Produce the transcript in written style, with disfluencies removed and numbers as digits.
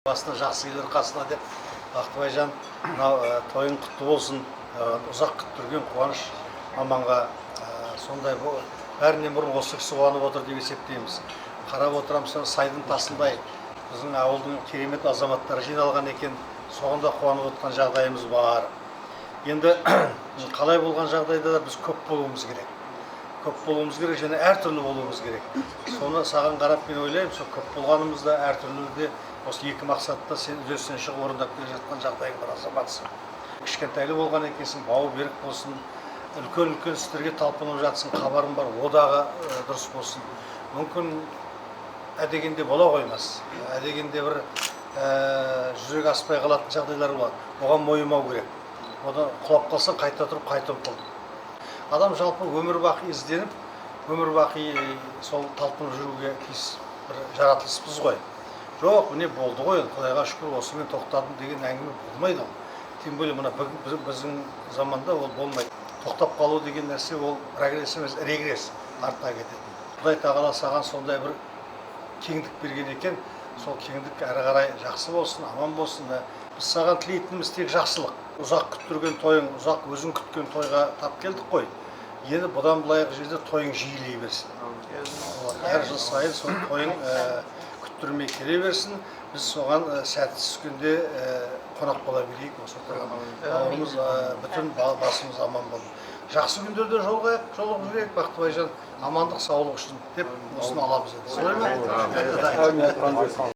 Басына, жақсы келер қасына деп. Бақтыбайжан, мынау тойың құтты болсын. Ұзақ күттірген Қуаныш маманға сондай бәрінен бұрын осы кісі қуанып отыр деп есептейміз. Қарап отырамыз, сол сайдың тасындай біздің ауылдың керемет азаматтары жиналған екен, соған да қуанып отқан жағдайымыз бар. Енді қалай болған жағдайда да біз көп болуымыз керек, көп болуымыз керек және әртүрлі болуымыз керек. Соны саған қарап мен ойлаймын, сол көп болғанымызда, әртүрлі де, осы екі мақсатта сен үдесінен шығып орындап келе жатқан жағдайың бар азаматсың. Кішкентайлы болған екенсің, бауы берік болсын. Үлкен үлкен істерге талпынып жатсың, хабарым бар, о дағы дұрыс болсын. Мүмкін, әдегенде бола қоймас, әдегенде бір жүзеге аспай қалатын жағдайлар болады. Оған мойымау керек. Одан құлап қалсаң, қайта тұрып, қайта ұмтыл. Адам жалпы өмір бақи ізденіп, өмір бақи сол талпынып жүруге тиіс бір жаратылыспыз ғой. Жоқ, міне, болды ғой енді, құдайға шүкір, осымен тоқтадым деген әңгіме болмайды. Ол тем более мына біздің заманда ол болмайды. Тоқтап қалу деген нәрсе ол прогресс емес, регресс, артқа кететін. Құдай тағала саған сондай бір кеңдік берген екен, сол кеңдік әрі қарай жақсы болсын, аман болсын. Біз саған тілейтініміз тек жақсылық. Ұзақ күттірген тойың, ұзақ өзің күткен тойға тап келдік қой. Енді бұдан былайғы жерде тойың жиілей берсін. Әр жыл сайын сол тойың күттірмей келе берсін. Біз соған сәті түскенде қонақ бола берейік. Осы отырған бауырымыз, бүтін басымыз аман болсын, жақсы күндерде жолығайық, жолығып жүрейік, Бақтыбайжан. Амандық саулық үшін деп осыны аламыз енді, солай ма?